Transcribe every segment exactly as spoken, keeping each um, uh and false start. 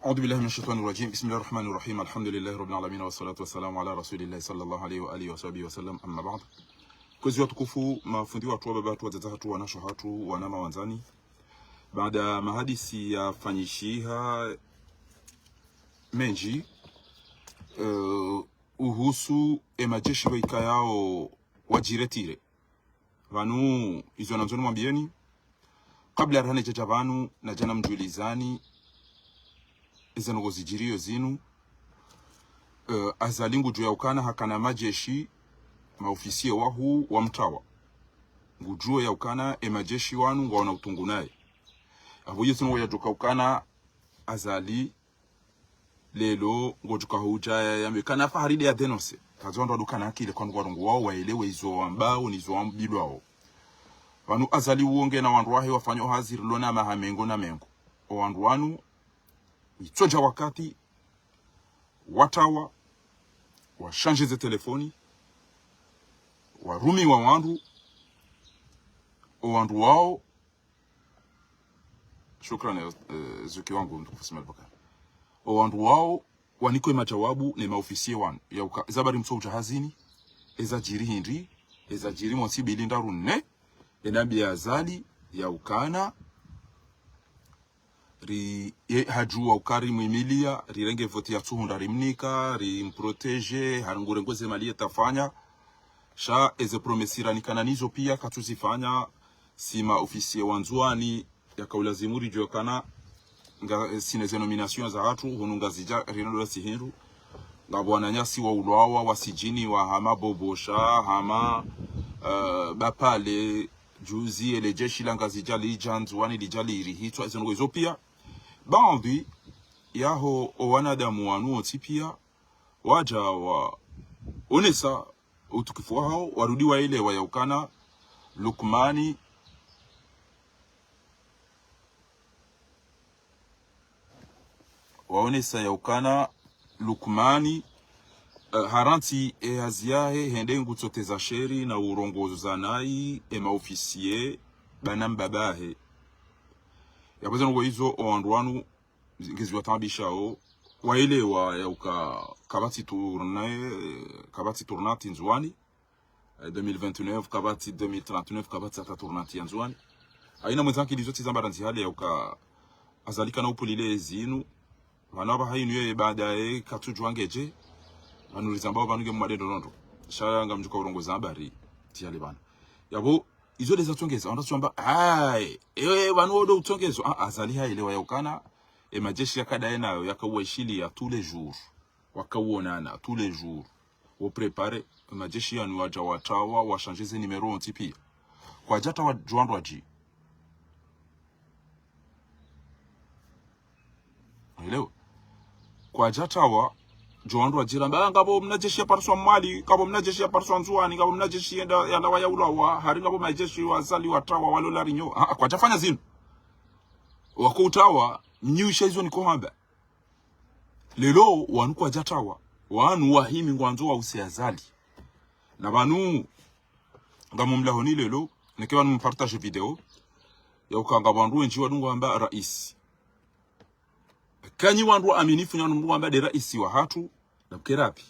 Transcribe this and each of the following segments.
أعوذ بالله من الشيطان الرجيم. بسم الله الرحمن الرحيم. الحمد لله رب العالمين، والصلاة والسلام على رسول الله صلى الله عليه وآله وصحبه وسلم. أما بعد. Kwezi watukufu, mafundi watru, wababa watru, wadzadze hatru, wanashe hatru, wananya wandzani. Baada mahadisi yafanyishiha mendji, eh, uhusu emajeshi waikayao wajiretire. Pvanu izo nandzo nimwambiyeni, kabla rihane djadja pvanu, nadja namdjulizani eze ndrongoo zidjiriyo zinu. Eh, Azali ngudjuo yaukana hakana majeshi, maofisiye wahuu wamtrawa. Ngudjuo yaukana emajeshi wanu ngwaona utungu naye. Apvo iyo tsi ndrongoo yadjoka ukana Azali leo ngodjoka hudja ya, yambe kana Faharide ya dénoncer. Kazo wandru wadukana akili kwandru warongoao waelewe izo wambao nizo wambilwao. Pvanu Azali uwo ngena wandru wahe wafanyao hazi rilona maha mengo na mengo. O wandru wanu, itsodja wakati, watrawa, washanje ze telefoni, warumiwa wandru, o wandru wao, shukran, eh, zuki wangu mtukufu Ismail Bakari. O wandru wao wanikwe majawabu ne maofisiye wanu. Yauka, ze habari mtso udja hazini, eza djiri hindri, eza djiri montsi mbili ndraru nne, enambiya Azali, yaukana, ri, ye, hadjuwa ukari mwimiliya, rirenge voti yatsuhundra rimnika, rimprotéger, hari ngurengo ze mali yetafanya. Sha eze promesses ranikana nizo piya katsuzifanya, si maofisiye wa Ndzuwani, yakaulazimu ridjuwe kana, nga, eh, sina ze nominations zahatru, hunu Ngazidja, rina dola sihindru, ngapvo wananyasi waulwawa, wasidjiniwa, hama Bobosha, hama, eh, Bapale, juzi, ele jeshi la Ngazidja lidja Ndzuwani lidja lirihitswa, izo ndrongoo izo piya. Baadhwi yaho o wanadamu wanu wontsi piya, wadja waonesa utukufu wahao, warudi waelewa yaukana Lukmani, waonesa yaukana Lukmani, eh, harantsi ehazi yahe hende ngutsoteza sheri na urongoza nayi emaofisiye bana mbabahe. Yapvo ze ndrongoo izo o wandru wanu ngeziwataabishao, waelewa yauka kapvatsi tourne-, kapvatsi tournante Ndzuwani, eh, deux mille vingt-neuf, kapvatsi deux mille trente-neuf, kapvatsi hata tournante ya Ndzuwani. Haina mwendza akili zo tsi zamba randzi hale yauka Azali kana upvulile ezinu, pvanu apvaha inu yeye baadaye katsudjuwa ngedje, pvanu rizambao pvanu nge mwadendo nondo. Sha ngamdjuka urongoza habari, tsi hale pvanu. Yapvo, izo ndeza tsongeza, wandru tsi wamba, aye, ewe, pvanu wodo utsongezo. Ah, Azali haelewa yaukana, emajeshi yakadaye nayo, yakauwa ishiliya tous les jours. Wakauonana tous les jours. Wo préparer, emajeshi yanu wadja watrawa, washanje ze numéro wontsi piya. Kwadjatrawa djo wandru wadji. Mwelewa? Kwadjatrawa djo wandru wadjiramba, ah, ngapvo mnajeshi yapariswa Mwali, ngapvo mnajeshi yapariswa Ndzuwani, ngapvo mnajeshi yenda yalawa yaulawa, hari ngapvo majeshi wa Azali watrawa, walola rinyo. Ah, ah, kwadjafanya zinu. Wakoutrawa, mnyiwisha izo nikohamba. Leo, wanu kwadjatrawa. Wanu wahimi ngwandzo wause Azali. Na pvanu, ngamumlahoni leo, neke pvanu mpartage video, yauka ngapvo wandru wendji wadungu wamba raisi. Eka nyi wandru waaminifu nyi wandru wamba nde raisi wahatru, na mkerapi.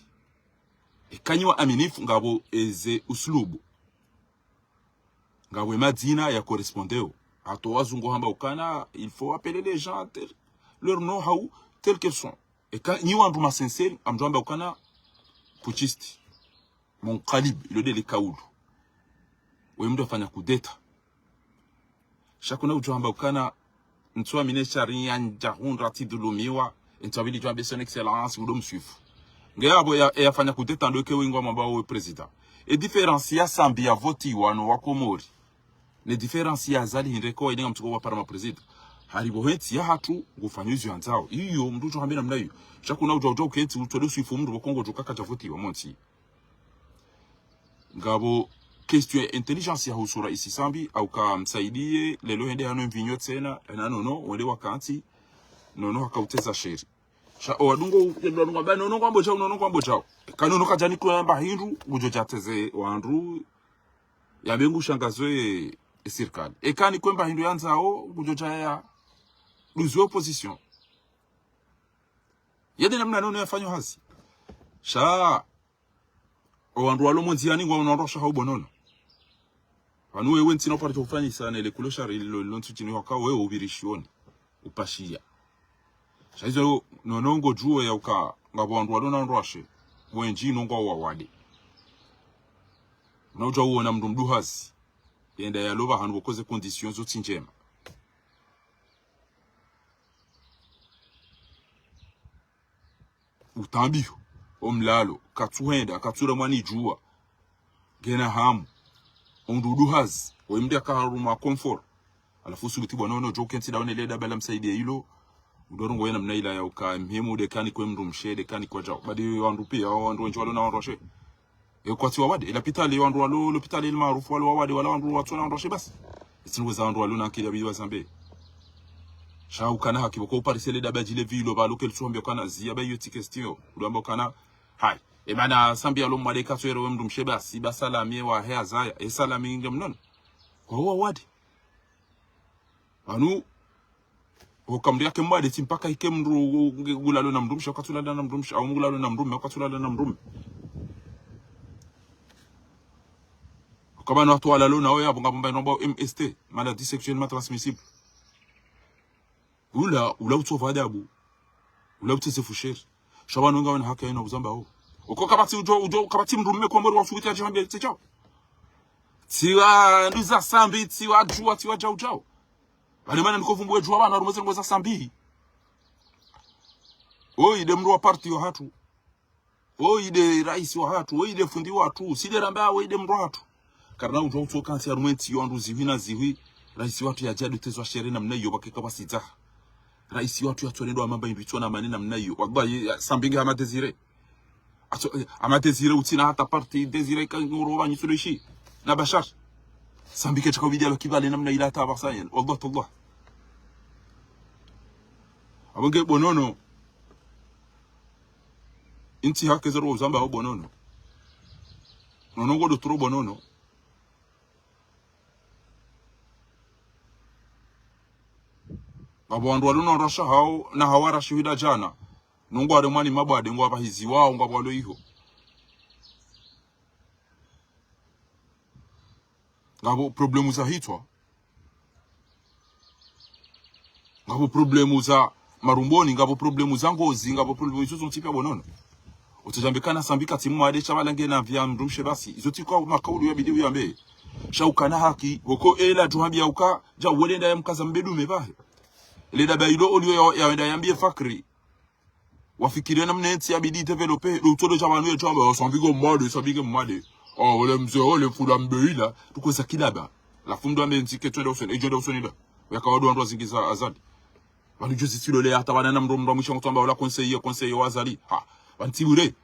Eka nyi waaminifu ngapvo eze uslubu. Ngapvo emadzina ya correspondeo. Hata wazungu hamba ukana, il faut appeler les gens tel, leur nom hau tel qu'ils sont. Eka nyi wandru ma sincère, ngamdjo wamba ukana putschiste. Munqalib, ilo ndele kaulu. Oye mndru afanya kudeta. Sha kuna udjo hamba ukana, ntsu amini sharia ndjahundra tsidhulumiwa, ntsu amini djo ambe son excellence, udo mswifu. Nge apvo ya, yafanya kudeta ndo eke wengwa mwamba we président. E différence ya Sambi yavotiwa no wa Komori, ne différence ya Azali hindri eka wainenga mtsuko wapara ma président. Hari pvo hentsi yahatru, ngufanyo izo yandzao. Iyo, mndru udjo hambe namna iyo. Sha kuna udjo, udjo ukentsi, utsode uswifu mndru pvoko ngodjo kaka djavotiwa montsi. Ngapvo question ya intelligence yahusu raisi Sambi, au kamsaidiye, leo hende hano mvinyo tsena, hena Nono, wende wakantsi, Nono hakauteza sheri. Sha, o wadungu, wadungu wamba, Nono ngwambo djau, Nono ngwambo djau. Eka Nono kadjani kwamba hindru, ngudjo djateze wandru, yambe ngushangazwe e sirikali. Eka ni kwamba hindru yandzao, ngudjo djaya, duzi opposition. Yende namna nono yafanyao hazi. Sha, owandru walo mwenzi yani ngwa wandru washe hau bonono. Pvanu wewe ntsina upara tso ufanyisa ne le kulo shari lilo, lilo ntsu shinu yaka wewe ubirishioni. Upashiya. Sha izo nono ngodjuo ya uka, ngapvo wandru walo na wandru washe. Wendji no ngwao wawade. Na udja uona mndru mduhazi. Yenda yalopva hanu pvoko ze conditions zo tsi ndjema. Utambiho, omlalo, katsuhenda, katsura mwani djuwa. Ngena hamu. Omndru uduhazi, we mndru yaka harumwa confort. Halafu usubuti bwana ono djo kentsi daone le daba la msaidiye ilo. Udorongo wena mna ila ya uka, mhemu de kani kwe mndru mshe, de kani kwadjao. Badi wandru piya, wandru wendji walo na wandru washe. E kwatsi wawade, e lapitali wandru walo, lapitali ili maarufu walo wawade, wala wandru watsona wandru washe basi. Etsinu weza wandru walo na akili ya bidi wazambe. Sha ukana haki, pvoko uparise le daba djile pvilo, pvalo ke litsuhambia ukana ziya ba iyo tsi question. Udo amba ukana, hayi. E mana Sambi yalo mwade katsu ere we mndru mshe basi, ba Salami wahe azaya, e Salami nge mnono. Kwa wawade. Pvanu, oka mndru yake mwade tsi mpaka ike mndru nge ngulalo na mndru mshe, wakatsulala na mndru mshe, au ngulalo na mndru mme, wakatsulala na mndru mme. Oka pvanu wandru walalo na oya, pvo ngapvo mba ino mbao M S T, maladie sexuellement transmissible. Ula, ula utsopva adabu. Ula utsese fusheri. Sha pvanu nga wena haki ya ina uzamba ho. Oko kapvatsi udjo, udjo, kapvatsi mndru mme Komori wa usubuti ya djihambia tse djao. Tsi wandru za Sambi, tsi wadjuwa, tsi wadjao djao. Pvale mana niko vumbuwe djuwa pvanu harumwa ze ndrongo za Sambi. Oyi de mndru wa parti yo hatru. Oyi de raisi wa hatru, oyi de fundi wa hatru, si de ramba oyi de mndru wa hatru. Karina udjuwa utsoka ntsi harumwa entsi yo wandru zihwi na zihwi, raisi wa hatru ya djadu tezwa shere namna iyo pvake kapvatsi dzaha. Raisi wa hatru ya tsone ndo amamba indru itsona mane namna iyo. Wallahi, ya, Sambi nge hama Désiré. Atso, eh, hama Désiré utsina hata parti Désiré ka ngoro wa nyitsulo ishi. Na Bashar. Sambi ke tsaka ubidi alo kibale namna ila hata abasayen. Wallah, tallah. Apvo nge bonono. Intsi hake zero uzamba ho bonono. Nono ngo do tro bonono. Ngapvo wandru walo na rasha hao, na hawa rashi hwida djana. Nungu wale mwani mabwade, ngu wapvahizi wao, ngapvo walo iho. Ngapvo problemu za hitswa. Ngapvo problemu za marumboni, ngapvo problemu za ngozi, ngapvo problemu izo zontsi piya bonono. Utsodjambe kana Sambi katsi mwade sha pvala ngena mvi ya mndru mshe basi. Izo tsi kwa makaulu ya bidi uyambe. Sha ukana haki, pvoko ela tuhambia uka, dja wele nda ya mkaza mbedume pvahe. Ele daba ilo oliyo ya, ya wenda yambie Fakri. Wafikiri namna entsi ya bidi développé, ndo utsolo sha pvanu ye shamba, oh, Sambi nge mwade, Sambi nge mwade. Oh, ole mze, ole fula mbe ila, tukweza kidaba. Halafu mndru ambe ntsi ke tswenda usoni, edjo nda usoni nda. Uyaka wandru wandru wazingiza Azali. Pvanu juzi tsilole hata pvanu na mndru mndru mwisho ngutamba ola conseiller, conseiller wa Azali. Ha, pvanu tsi bure.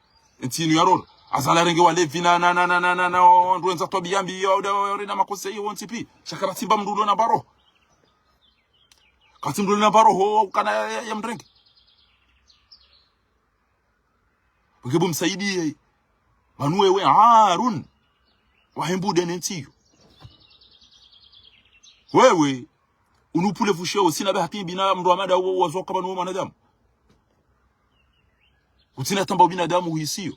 Entsi inu ya roro. Azali arenge walevi na, na, na, wandru wendza twabiya mbi, ya, ya, ya, na ma conseiller wontsi pi. Sha kapvatsi mba mndru ulo na mbaro. Kapvatsi mndru ulo na mbaro ho, ukana ya, ya, ya mrenge. Pvoko bo msaidiye. Pvanu wewe, Harun. Wahembude ne ntsi iyo. Wewe, unupvule fusheo, sina be haki mbi na mndru wa mada uwo wazoka pvanu we mwanadamu. Utsina tamba ubinadamu uhisiyo.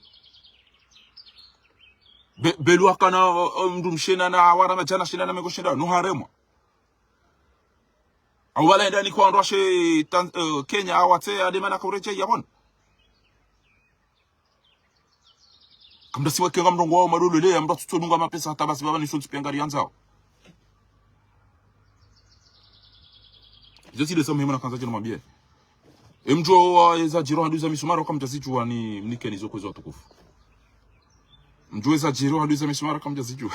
Be, belu akana, eh, eh, mndru mshe na, na awara madjana shenda na mengo shenda, no haremwa. Au pvala enda niko wandru washe Tan-, eh, Kenya, awatse, ademana kaureche, yapvona. Kamdasi wake nga mrongo wao madolole, ya mndru atsutso dunga mapesa hata basi pvapva niso ntsi piya ngari yandzao. Izo tsi de za muhimu na kandza djeno mwambie. E mdjuwa eza djiri hwandu za misumari kamdjazidjuwa ni mnikeni zo kwezi watukufu. Mdjuwa eza djiri hwandu za misumari kamdjazidjuwa.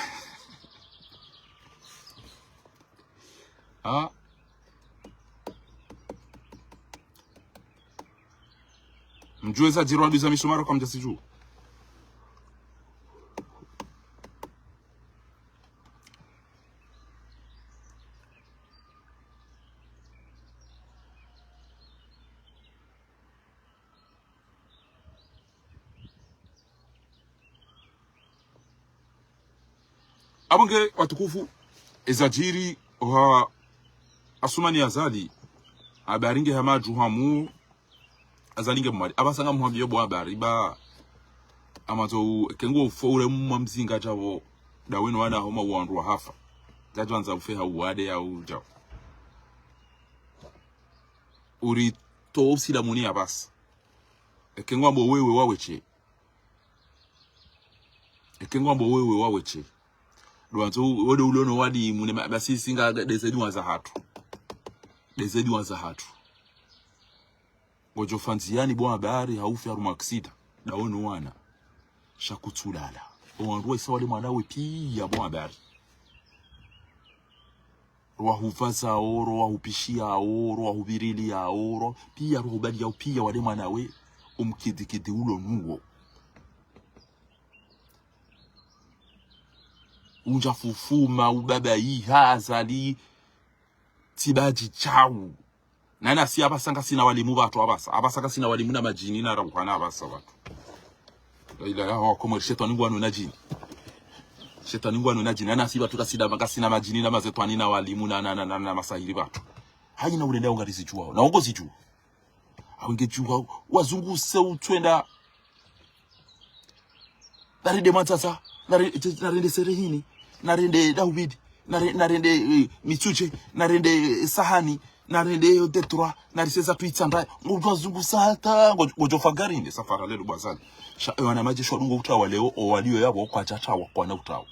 Ha? Mdjuwa eza djiri hwandu za misumari kamdjazidjuwa. Apvo nge watukufu, eza djiri oha Asumani Azali, habari nge hama dju hamu, Azali nge mwali. Apvasa ngamhwambiyo bo habari ba. Amazo u-, eka ngufo ule mwa mzinga djapvo. Ndawe no wana homa wandru wahafa. Djadjwandza ufe ha uwade ya udjao. Uri to usilamuni apvasa. Eka ngwambo wewe waweshe. Eka ngwambo wewe waweshe. Ndo wandzo wode ulono wadi mune ma-, basi singa ndeze duwa zahatru. Ndeze duwa zahatru. Ngodjo fa ndziani bo habari haufe harumwa aksida. Ndawe no wana. Sha kutsulala. Owandru waisa wale mwana we piya bo habari. Rwahupvasao, rwahupishiyao, rwahupviriliyao, rwa-, piya rwahubaliya upiya wale mwana we, umkidikidi ulo nuwo. Undja fufuma, ubaba iha, Azali, tsi badji djau. Nana si apvasa ngasina walimu pvatru apvasa. Apvasa ngasina walimu na madjini na rauhana apvasa pvatru. La ilaha illa Allah, Komori, shetwani ngwanu na djini. Shetwani ngwanu na djini. Nana si pvatru ngasina, ngasina madjini na mazetwani na walimu na, na, na, na, na masahiri pvatru. Hayina urenda yo ngarizidjuwao. Na wo ngozidjuwa. Awu ngedjuwa, wazungu se utwenda. Narende mwandzasa, nare-, narende serehini, narende daubidi, nare-, narende, eh, mitsudje, narende, eh, sahani, narende, eh, detroi, nariseza tuitsandaya. Ngodjo wazungusa hata, ngo-, ngodjo fa gari nde safara lelo bo Azali. Sha, eh, wana madjeshi wadungo utawa leo, owaliyo yapvo, kwadjatawa, kwana utawa.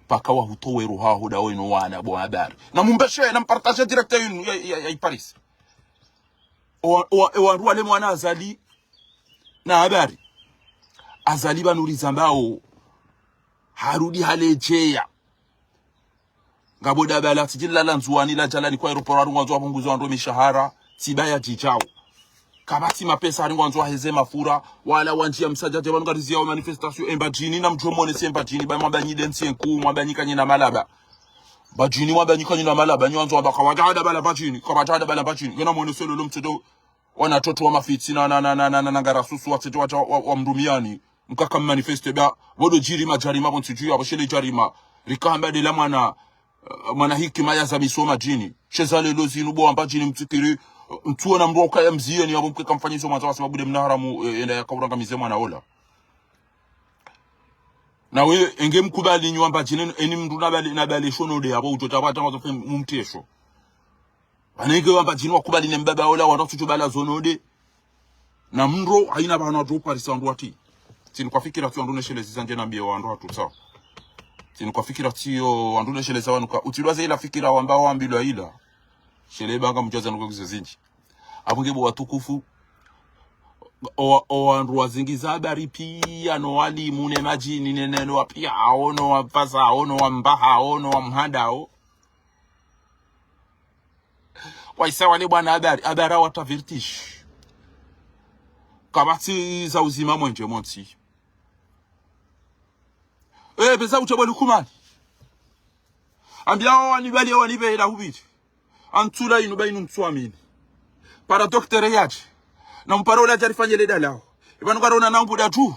Paka wahutowe ruhaho ndawe no wana bo habari. Na mumbeshe, na mpartage direct yinu, ya, ya, ya, ya Paris. Owa-, owa-, owandru wale mwana Azali na habari. Azali pvanu rizambao. Harudi haledjeya. Ngapvo dabala tsidjilala Ndzuwani la djala ni kwa aéroport harumwa ngwandzo wapvunguze wandru mishahara. Tsi baya djidjao. Kapvatsi mapesa harumwa ngwandzo waheze mafura. Wala wandjiya msadjadja pvanu ngariziya wa manifestation. E Mbadjini na mdjo mwone si e Mbadjini. Ba mwamba nyi densi enku, mwamba nyi kanyina malaba. Mbadjini mwamba nyi kanyina malaba, nyi wandzo wamba kawadja dabala Mbadjini, kawadja dabala Mbadjini. Ngena mwone selo lo mtseto wana toto wa mafitsi na, na, na ngarasusu wa tseto wa, wa, wa mdrumiyani. Mkaka mmanifeste ba, pvo ndo djiri madjarima pvo ntsi dju ya, pvo shele djarima. Rikamba ndela mwana, eh, mwana hikima ya zamiso Mbadjini. Sheza lelo zinu bo wa Mbadjini mtsikiri, eh, mtsuona mdru ukaya mziyeni yapvo mkeka mfanyiso mwandzo wa sababu nde mna haramu, eh, enda yakaurangamize mwana ola. Na we, enge mkubali nyi wa Mbadjini, eni mdru nabale, nabale sho node yapvo, utota pvata mwazo fe mumtesho. Wanenge wa Mbadjini wakubali ne mbaba ola, wandru watsutsu bala zo node. Na mdru, hayina pvanu wadjo parisa wandru wati. Tsini kwa fikira tsi wandru neshelezi zandje nambiye wandru hatru sawa. Tsini kwa fikira tsiyo wandru nesheleza wanu ka. Utsilwa ze ila fikira wamba wambilwa ila. Shele banga mdjaza nuko kize zindji. Apvo nge bo watukufu, o, o wandru wazingiza habari piya, no walimu, ne madjini, ne, ne, no wapiya, awo, no wapvasa, awo, no wambaha, awo, no wamhanda, awo. Waisa wale bwana habari, habari awata vertige. Kapvatsi za uzima mwendje montsi. Eh, pesa uche bo Lukumani. Ambiya awo wanibali, awo wanibela hubiri. Antsula inu ba inu ntsuamini. Para doktera yadje. Na mpara ola djarifanye le dalao. Ipvanu karona na mbuda tu.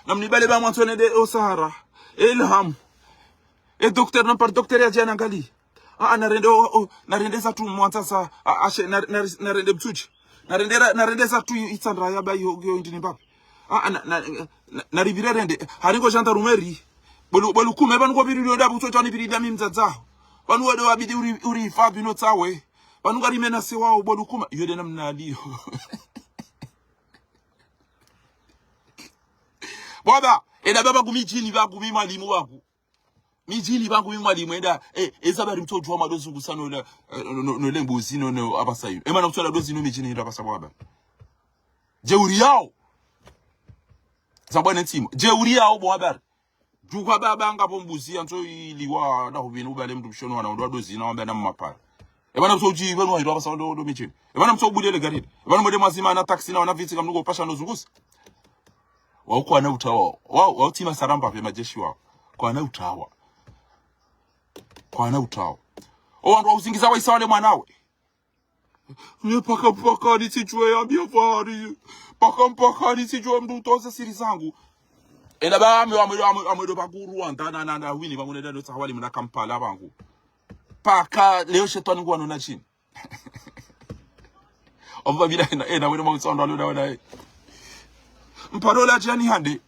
Na mnibale ba mwandzo nende o Sahara. E Ilham. E doktera na mpara doktera yadje anangali. Ah, ah, narende o, o, narende za tu mwandzasa. Ah, ashe, nar-, nar-, narende mtsudji. Narende ra-, narende za tu itsandra ya ba yo, yo ndini mbapi. Ah, ah, na, na, na, naripvire rende. Haringo gendarmerie. Bo Lu-, bo Lukume, pvanu kwa pviri lio dabu, tso tani pviri dami mdzadzaho. Pvanu wade wabidi uri, uri ifa bino tsawe. Pvanu ngari menase wao, bo Lukume. Yo nde namna aliyo. Baba, eda baba ku midjini pvangu mi mwalimu wangu. Midjini pvangu mi mwalimu eda, eh, eza bari mtsodjuwa mado zungusa no le, eh, no, no, no le mbuzi no, no, apvasa inu. Emana kutsola dozi no midjini hindru apvasa baba. Jeuri yao. Zambwa ne ntsimo. Jeuri yao bo habari. Djuka baba ngapvo mbuzi, yandzo iliwa, na hupvini ubale mdru mshono wana, ndo ndo zina, wamba na mmapara. Epvana mtso udji, pvanu wahirwa apvasa ndo, ndo midjini. Epvana mtso ubudele gari. Epvana mwende mwazima na taxi na wana vitsi kamnuko pasha no zungusa. Wao kwana utawa. Wao, wao tima saramba pve madjeshi wao. Kwana utawa. Kwana utawa. O wandru wa uzingiza waisa wale mwanawe. Nye paka mpaka nitsidjuwe ya mbiya fahari. Paka mpaka nitsidjuwe mdru utoze siri zangu. Ela ba ame, ame, ame, ame ndo pvangu Rwanda, na, na, na, wini, pvangu nenda no tsahwali mna Kampala pvangu. Paka leo shetwani ngwanu na chini. Wallahi billahi, ena, ena, wena mawusa wandru walo na wena, eh. Mparo la djani hande.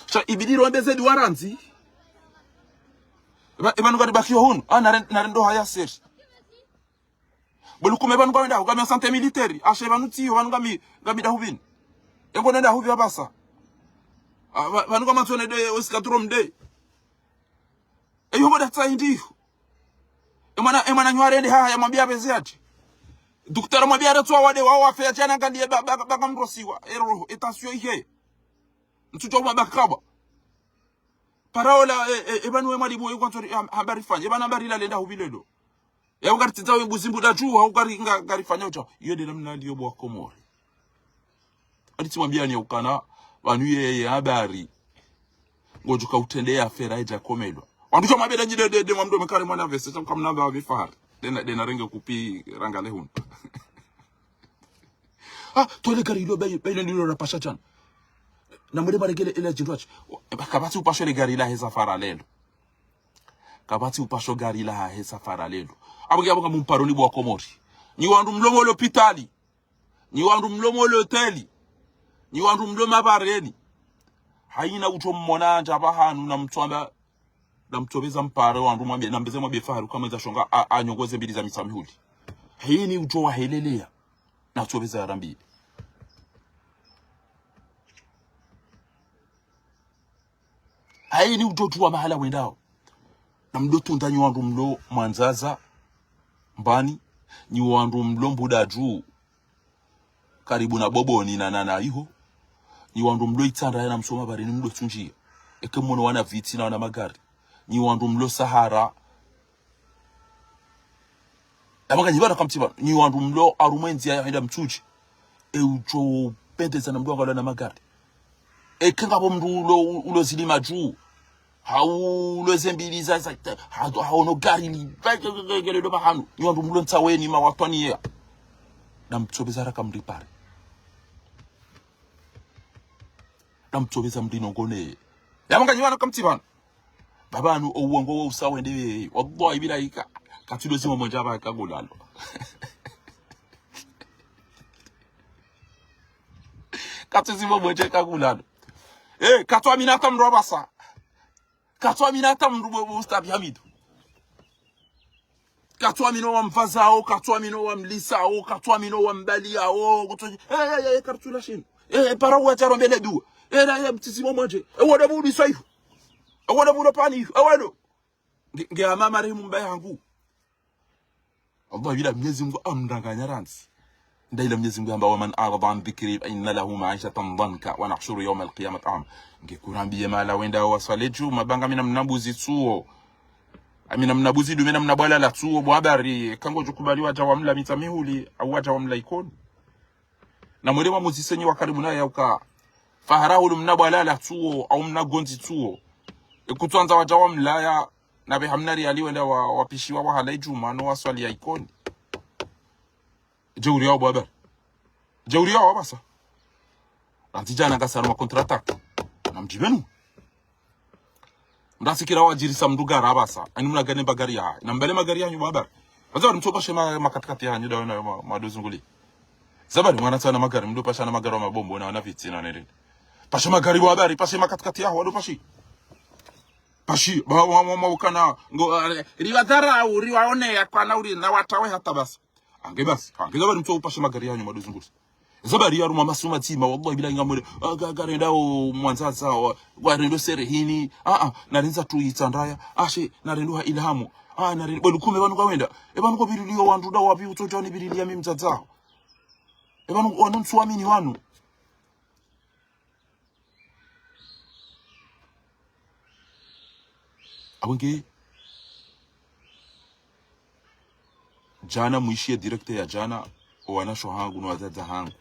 Sha ibidi rombe ze duwa randzi. Eba, eba nunga ribakiyo hunu. Ah, naren-, narendo haya seri. Bulukume pvanu ngwenda, ngami santé militaire. Ashe pvanu tsiyo, pvanu ngami, ngami dahupvini. Engo nenda hupvi apvasa. Ah, pva-, pvanu ngami tsone de, escadron de. Eyo ngoda tsayi ndiyo. Emwana, emwana nyu arende haha yamwambia apveze ati. Daktari mwambia aratsuwa wade wawo wafe ati anangaliye ba, ba, ba, ba kamrosiwa. Ero, e tension ihe. Ntsudjo mwa bakabwa. Paraola, e, e, e pvanu we mwalimu, e kwantsori, ha, habari fanya. E pvanu habari la lenda hupvi lelo. Ya ukari tsidza we buzi mbuda dju, ha ukari nga, ngarifanya ucha. Iyo de namna liyo bo wa Komori. Alitsi mwambiani ya ukana, pvanu ye, ye habari. Ngodjo ka utrende ya fera edja komelwa. Wandru sha mwabeda nyi de, de, de, mwamdo mekare mwana vese, sha mkamnamba wa mifahari. Dena, dena renge kupi rangale hunu. Ah, tole gari ilo, bai, bai, ilo, ilo, rapasha djana. Na mwede maregele ele djindwachi. Kapvatsi upasho le gari la heza fara lelo. Kapvatsi upasho gari la heza fara lelo. Apvo nge, apvo nga mumparoni bo wa Komori. Nyi wandru mlo mo lopitali. Nyi wandru mlo mo loteli. Nyi wandru mlo mabareni. Hayina utso mmona ndja pvahanu na mtswamba, na mtsopveza mpare wandru mwambe, na mbeze mwambe faharu kamwendza shonga, a, a nyongoze mbili za mitsamihuli. Hayini utso wahelelea. Na tsopveza ya rambili. Hayini utso tuwa mahala wendao. Na mdo tunda nyi wandru mlo Mwandzaza, Mbani, nyi wandru mlo Mbuda Dju, karibu na Boboni na, na, na iho, nyi wandru mlo Itsandra ya na msoma bareni mdo tsundjia. Eke mwono wana vitsi na wana magari. Nyi wandru mlo Sahara, Yamanga nyi pvanu kamtsi pvanu. Nyi wandru mlo harumwa endziya ya hwenda Mitsudje. E utso pendeza na mndru wangalo na magari. Eke ngapvo mndru ulo, ulo zilima dju. Hau ulo ze mbili za, za, ha, haono gari li, gele ndo pvahanu. Nyi wandru mlo Ntsaweni, Mawatwani ya. Na mtsopveza raka mripare. Na mtsopveza mrinongone. Yamanga nyi pvanu kamtsi pvanu. Baba anu owongo wo usa wende. Wallahi billahi ka, katsi ndo zimo mwendje apvaha ka ngulalo. Katsi zimo mwendje ka ngulalo. Eh, katsu amini hata mndru apvasa. Katsu amini hata mndru bo, bo Ustadh Hamidu. Katsu amini wa mvazao, katsu amini wa mlisao, katsu amini wa mbaliyao, katsu, eh, eh, eh, kartsula shinu. Eh, para uwa djaro mbele duwa. Eh, na, eh, mtsisi mo mwendje. Eh, wada budi saifu. Eh, wada budo pani. Eh, wado. Nge, nge ama marehemu mbaye hangu. Allah bila Mnyezi Mungu amdanganya randzi. Nda ila Mnyezi Mungu hamba, ومن أعرض عن ذكري فإن له معيشة ضنكا ونحشره يوم القيامة أعمى. Nge kurambiye mahala wenda waswali dju, mabanga mi namna mbuzi tsuo. Ami namna mbuzi dume namna bwalala tsuo, bo habari, ka ngodjo kubali wadja wamla Mitsamihuli, au wadja wamla Ikoni. Na mwende mwamuzise nyi wa karibu naye uka, fahara hulu mna bwalala tsuo, au mna gondzi tsuo. Ekutswandza wadja wamlaya, na pve hamna riyali wenda wa, wapishiwa wahala idjuma, no waswali ya Ikoni. Jeuri yao bo habari. Jeuri yao apvasa. Randzi djana ngasi harumwa contre-attaque. Na mdjibenu. Mndru asikira wadjirisa mndru gari apvasa. Ani mna gari mba gari ya. Na mbele magari yanyu bo habari. Waza wali mtso pashe ma, makatikati yanyu dawe na ma, madozunguli. Zabari mwana tsana magari, mdo pasha na magari wa mabombo na wana vitsi na nerende. Pashe magari bo habari, pashe makatikati yaho, wado pashi. Pashi, ba, wa, wa, wa, ukana, ngo, eh, riwadharau, riwaone ya kwana uri, na watawe hata basi. Ange basi, ange zabari mtso upashe magari yanyu madozunguli. Zabari ya harumwa masihu madzima, wallahi billahi ngamwele, ah, ga, garenda o Mwandzaza, wa, garenda o Serehini, ah, ah, narendza tu Itsandraya, ashe, narenda ha Ilhamu, ah, narenda, bwelu kume pvanu kawenda, e pvanu ko pviriliyo wandru nda wapvi utsodja ni pviriliya mi mdzadzaho. E pvanu, wanu ntsuwamini wanu. Apvo nge, djana mwishiye direct ya djana, owanasho hangu no wadzadze hangu.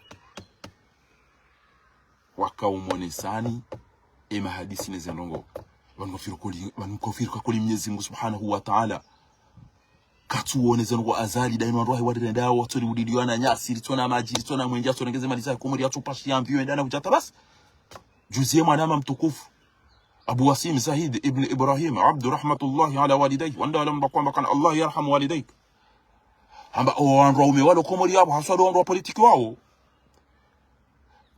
Waka umonesani, e mahadisi ne ze ndrongo. Pvanu kafiri kuli, pvanu kafiri kakuli Mnyezi Mungu Subhanahu wa Ta'ala. Katsuwone zeno kwa Azali, daino wandru wahe warirenda, watsori udiliwa na nyasi, ritsona madji, ritsona mwendje, atsorengeze mali za Komori, atsopashiya mviyo, enda na kudjata basi. Juzi ye mwanama mtukufu, Abu Wasim Zahid ibn Ibrahim Abdu rahmatullahi ala walidayhi, wanda wala mba kwamba kana Allah yarhamu walidayk. Hamba owandru waume walo Komori yapvo, haswa ndo wandru wa politiki wawo.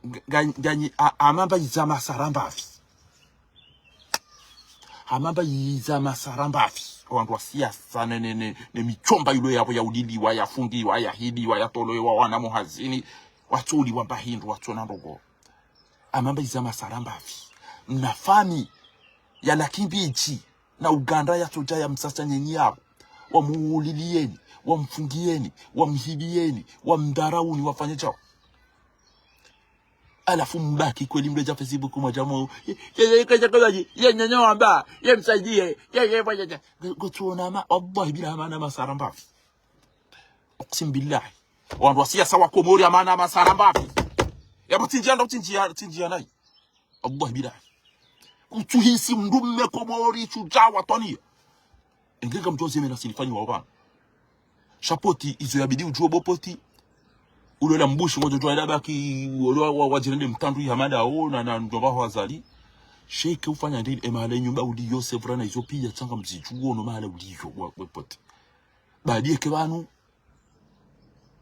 Nga, nga, nganyi, a, amamba iza masara mbapvi. Amamba iza masara mbapvi. Owandru wa siasa ne, ne, ne, ne michomba ilo yapvo yauliliwa, yafungiwa, yahidiwa, yatolowa, wana mohazini. Watsouliwa mba hindru, watsona ndrongoo. Amamba iza masara mbapvi. Mna fami ya Lakimbidji na Uganda yatsodja yamsasa nyenyi yapvo. Wamuuliliyeni, wamfungiyeni, wamhibiyeni, wamdharauni, wafanye shawo. Halafu mbaki kweli mdru yadja Facebook mwadja mo, ye, ye, ye, kaja kaja, ye, nyenye wamba, ye, msaidiye, ye, ye, mwajaja. Ngotsuona ma, wallahi bila amana masara mbapvi. Uksimu billahi. Wandru wa siasa wa Komori amana masara mbapvi. Yapvo tsinjia ndo tsinjia, tsinjia nayi. Allah billahi. Kutsuhisi mdrume Komori shudjaa watwaniya. Engeka mdjozi mena sinifanyi wa pvanu. Sha poti, izo yabidi udjuwe bo poti. Ulola mbushi ngodjo djuwa ila baki, ulola wa, wa, wadjirende mtandru ya mada wo, na, na, ndo baho Azali. Sheke ufanya ndini, emahala nyumba uliyo, sevra na izo piya, tsanga mzidjuwo, no mahala uliyo, wa, wa poti. Baadi yeke pvanu,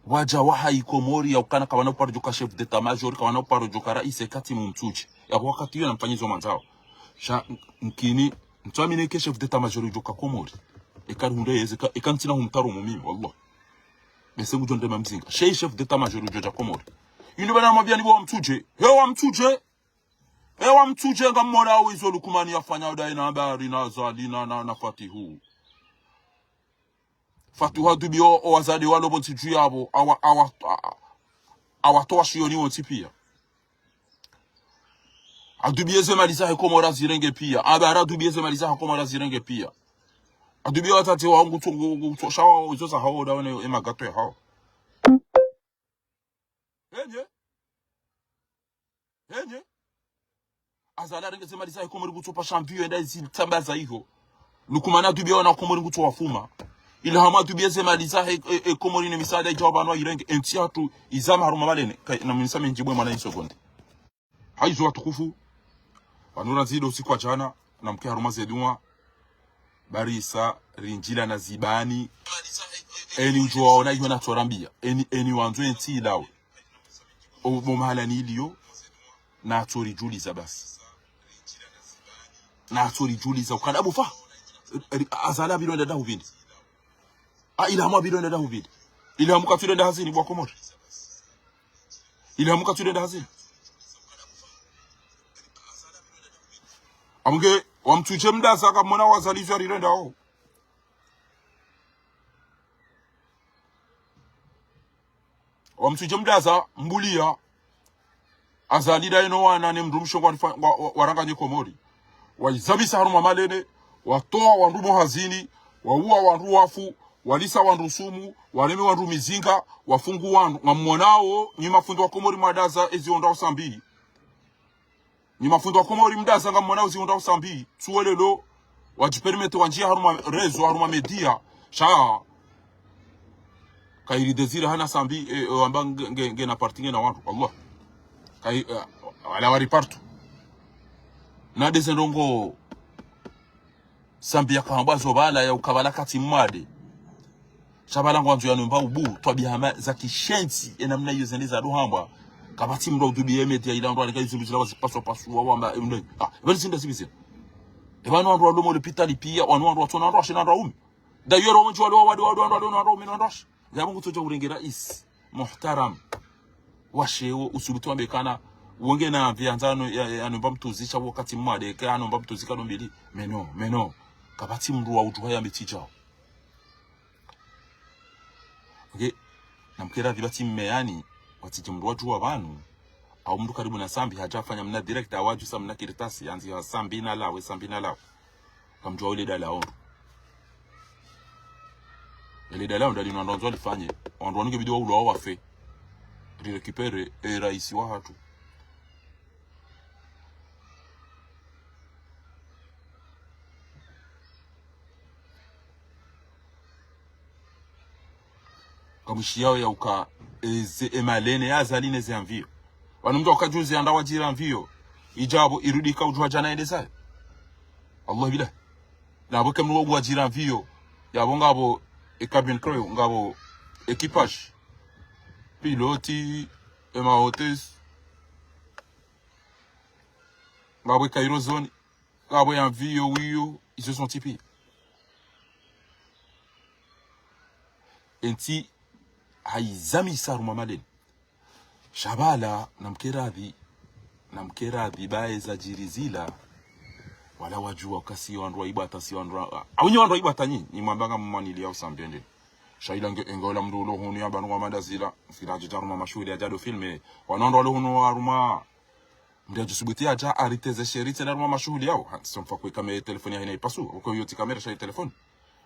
wadja wahayi Komori ya ukana kawana uparo djoka chef d'état-major, kawana uparo djoka raisi, eka tsi Mumtsudje. Yapvo wakati iyo namfanyizo mwandzao. Sha, nkini, ntsuamini eke chef d'état-major udjoka Komori. Eka rihundre yeze, eka, eka ntsina humtaro mumimi, wallah. Bese ngudjo ndema mzinga. She chef d'état-major udjodja Komori. Inu bana mwambiani bo wa Mtsudje. He wa Mtsudje. He wa Mtsudje ngamwona wizo Lukumani yafanya udayi na habari na Azali na, na, na Fatihu. Fatihu adubiye o, o wazade walo pvontsi dju yapvo, awa, awa, a-, awatowa shiyoni wontsi piya. Adubiye ze mali zahe Komori azirenge piya. Aba ara adubiye ze mali zahe Komori azirenge piya. Adubiye watate wawo ngutso, ngu-, ngutso, shawo, izo zahawo, dawone, emagato yahawo. Enye? Enye? Azali arenge ze mali zahe Komori ngutso pasha mviyo yenda zitambaza iho. Lukumani adubiye wana Komori ngutso wafuma. Ilhamu adubiye ze mali zahe, e, e, Komori ne misaada idjao pvanu ayirenge. Entsi yahatru izama harumwa malene. Kay-, na minisa mendji bwe mwana insogonde. Hayizo watukufu. Pvanu randzi ndo usiku wa djana. Namke harumwa ze duwa. Barisa, rindjila na zibani. Eni udjo waona iho natsorambiya. Eni, eni wandzo entsi ilawe. O, bo mahala ni iliyo, natsoridjuliza basi. Natsoridjuliza ukana abufa. Ri-, Azali apvilo enda dahu pvindi. A, Ilhamu apvilo enda dahu pvindi. Ilhamu katsu enda hazini bo wa Komori. Ilhamu katsu enda hazini. Amge, wa Mtsudje mdaza kamwona wazalizwa rirenda ho. Wa Mtsudje mdaza, mbuliya, Azali daye no wana ne mdrumshe ngwa nifa-, ngwa, wa, waranganye Komori. Wayizamisa harumwa malene, watowa wandru mohazini, wauwa wandru wafu, walisa wandru sumu, wareme wandru mizinga, wafungu wandru. Ngamwonao, nyi mafundi wa Komori mwadaza, ezi ondrao Sambi. Nyi mafundi wa Komori mdaza ngamwonao zi ondrao Sambi, tsuwelelo, wadjipermete wandjiya harumwa réseau, harumwa média, sha. Kayiri Désiré hana Sambi, e, e, wamba nge, nge, ngena parti ngena wandru, wallah. Kayi, e, wala wari partout. Na deze ndrongoo Sambi yakahambwa zo pvala ya ukapvala katsi mwade. Sha pvala ngwandzo yanomba ubu, twabiya hama za kishenzi, enamna iyo zende zadohambwa. Kapvatsi mdru udubiye média ila wandru walika izindru zila wazipaswa paswa wamba, e, mdru. A, epvanu zinda zibize. Epvanu wandru walo mo lopitali piya, wanu wandru watsona wandru washe na wandru waume. D'ailleurs, wamwe walo wawade wandru walo na wandru waume na wandru washe. Yapvo ngutsodja urenge raisi muhtaram. Washe wo usubutu wambe kana, wonge na mvi yandzano ya, ya, yanomba mtruzi sha wakati mwade, ke yanomba mtruzi kado mbili. Mais non, mais non. Kapvatsi mdru wa udjuha ya meti djao. Okay. Namkera pvi pvatsi mmeyani, watsidje mdru wadjuwa pvanu, au mdru karibu na Sambi, hadja fanya mna direct, au adjusa mna kartasi, yandzi ya Sambi nalawe, Sambi nalawe. Kamdjuwa ile dala ondro. Ile dala ondro linu wandru wandzo walifanye. Wandru wanu ngebidi waulwa wafe. Rirécupérer, e raisi wahatru. Kamwishiyawo ya uka, e, ze, e malene ya Azali ne ze anviyo. Pvanu mdru waka juzi yanda wadjira anviyo. Idjapvo irudi ika udjuwa djana yende zayo. Allah billahi. Na pvo ke mdru wadjira anviyo. Yapvo ngapvo e cabin crew, ngapvo équipage, pilote, ema hôtesse, ngapvo e kayirozoni, ngapvo e avion wiyo, izo zontsi piya. Entsi hayizamisa harumwa maleni. Sha pvala, namke radhi, namke radhi, baye zadjiri zila, wala wadjuwa uka si wandru wa ibwata, si wandru wa, a, awunyi wandru wa ibwata nyi, nyi mwamba ngamumwaniliya usambende. Sha ila nge, enga ola mndru ulo hunu yamba nungwa mada zila, mfikira hadja harumwa mashuhuli yadja do filme, wanu wandru walo hunu harumwa, mndru yadjo subuti yadja, ariteze sheri tsena harumwa mashuhuli yawo, ha, tsi mfa kwe kamera telefoni yahina ipasu, uko yo tsi kamera sha i telefoni.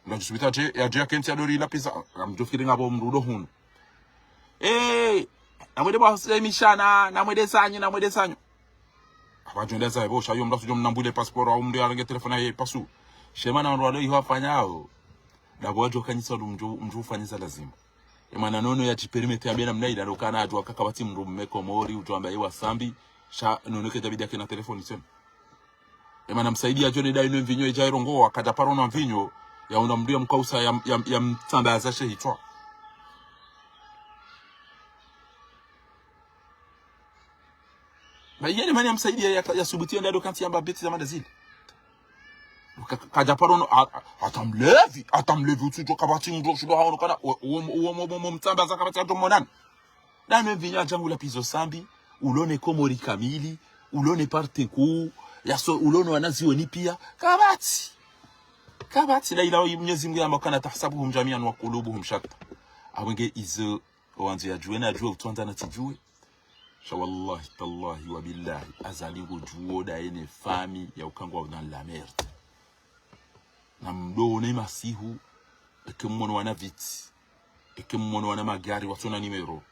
Mndru yadjo subuti yadje, yadje yakentsi yadori ila pisa, ngamdjo fikiri ngapvo mndru ulo hunu. Eh, namwende bwa huse mishana, namwende sanyu, namwende sanyu. Apvadjo nda za epvo, sha yo mndru asudjo mnambwile passeport, au mndru yarenge telefoni yahe pasu. Shema na wandru walo iho wafanyao. Ndapvo wadjo kanyisa ndo mdjo, mdjo ufanyisa lazima. Emwana nono yadji permettre yambe namna ila, ndo kana adjuwa uka kapvatsi mndru mme Komori, udjo amba ye wa Sambi, sha nono kedjabidi yakena telefoni tsena. Emwana Msaidie yadjo nenda inu mvinyo edja irongowa, kadja paro na mvinyo, yaona mndru yamkausa ya, ya, yamtsambaza she hitswa. Ba yene mani ya Msaidie ya, ya subuti yenda do kantsi yamba bêtise za mada zile. Ka, ka, kadja paro no, a, a, hata mlevi, hata mlevi utsudjo kapvatsi mndru ushindo haono kana, uwo, uwo, uwo, uwo, uwo mtsambaza kapvatsi adjo monana. Nda inu mvinyo adja ngula pizo Sambi, ulo ne Komori kamili, ulo ne parti nkuu, yaso, ulo no wanazioni piya, kapvatsi. Kapvatsi, la ilaha illa Mnyezi Mngu yamba kana تحسبهم جميعا وقلوبهم شتى. Apvo nge izo, owandzo yadjuwe nadjuwe, utsuwandza natsidjuwe. Sha wallahi, tallahi, wa billahi, Azali ngudjuwo ndaye ne famille ya uka ngwawo dans la merde. Namdo one masihu, eke mmono wana viti, eke mmono wana magari, watsona numéro.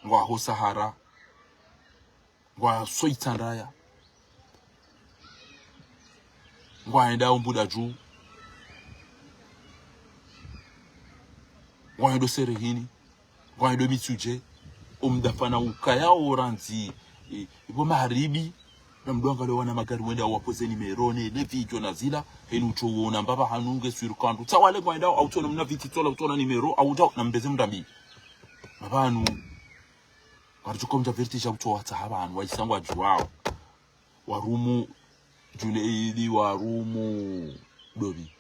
Ngwaho Sahara, ngwaso Itsandraya, ngwaenda o Mbudadju, ngwaendo Serehini, ngwaendo Mitsudje, omdafana ukaya orandzi, e, ibo magharibi, namdo angalia wana magari wenda wapoze numéro ne, ne vidéo na zila, heni utso wona mbaba hanu nge sur kandu. Tsa wale ngwaenda, au tsona mna viti tsola, utsona numéro, au djao, nambeze mdambi. Mapvanu, waritsuko mdja vertige utso watsaha pvanu, wayisa ngwadjuwao. Warumu Junaidi, warumu Dobi.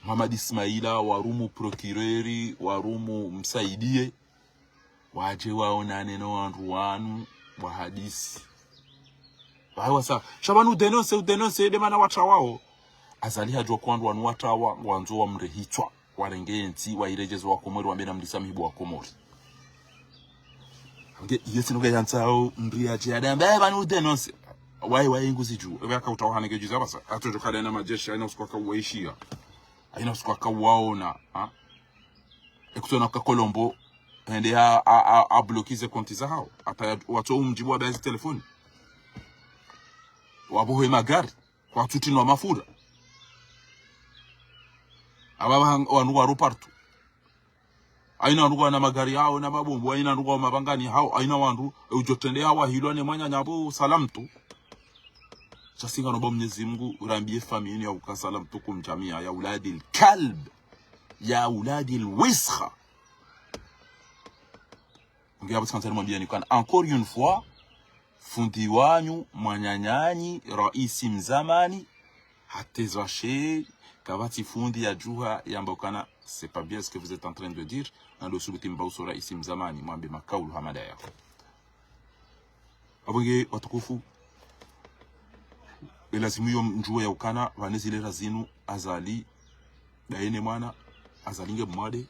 Mohamed Ismaila, warumu procureur, warumu Msaidie. Wadje waonane no wandru wanu, wahadisi. Wawe wasa, sha pvanu udénoncer, udénoncer, nde mana watsawao. Azali hadjuwa uka wandru wanu watsawa, ngwandzo wamre hitswa, warenge entsi, wayiredjeze Wakomori, wambe namrisamihi bo Wakomori. Nge, iyo tsi no ke yantsao, mndru yadje yadambe, eh, pvanu udénoncer. Waye, waye nguzidjuwo, epvo yaka utsawa haneke djuzi apvasa, atsodjo kala na madjeshi, hayina usiku aka uwaishiya. Hayina usiku aka uwaona, ha? Ekutsona uka Colombo, hende a, a, a, a bloquer ze compte zahao. Hata ya, watso umdjibu wabaya ze telefoni. Wabohe magari. Kwatsutinwa mafura. Apva pva hang-, wandru waro partout. Hayina wandru wana magari yahao na mabombo, hayina wandru wa mapvangani hao, hayina wandru, e, udjo trende hao wahilwa ne mwananya pvo salamtu. Sha si ngano ba Mnyezi Mngu, urambiye famille ya uka salamtukum jamia, ya uladil kalb, ya uladil wiskha. Nge apvo tsi kantsani mwambiya ni kana, encore une fois, fundi wanyu, mwananyanyu, raisi mzamani, hatezwa she, kapvatsi fundi yadjuha, yamba ukana, c'est pas bien ce que vous êtes en train de dire, nando subuti mbauso raisi mzamani, mwambe makaulu hama ndaya. Apvo nge watukufu, elazimu yo mdjuwe ya ukana, pvanu zile razinu, Azali, ndaye ne mwana, Azali nge mwade.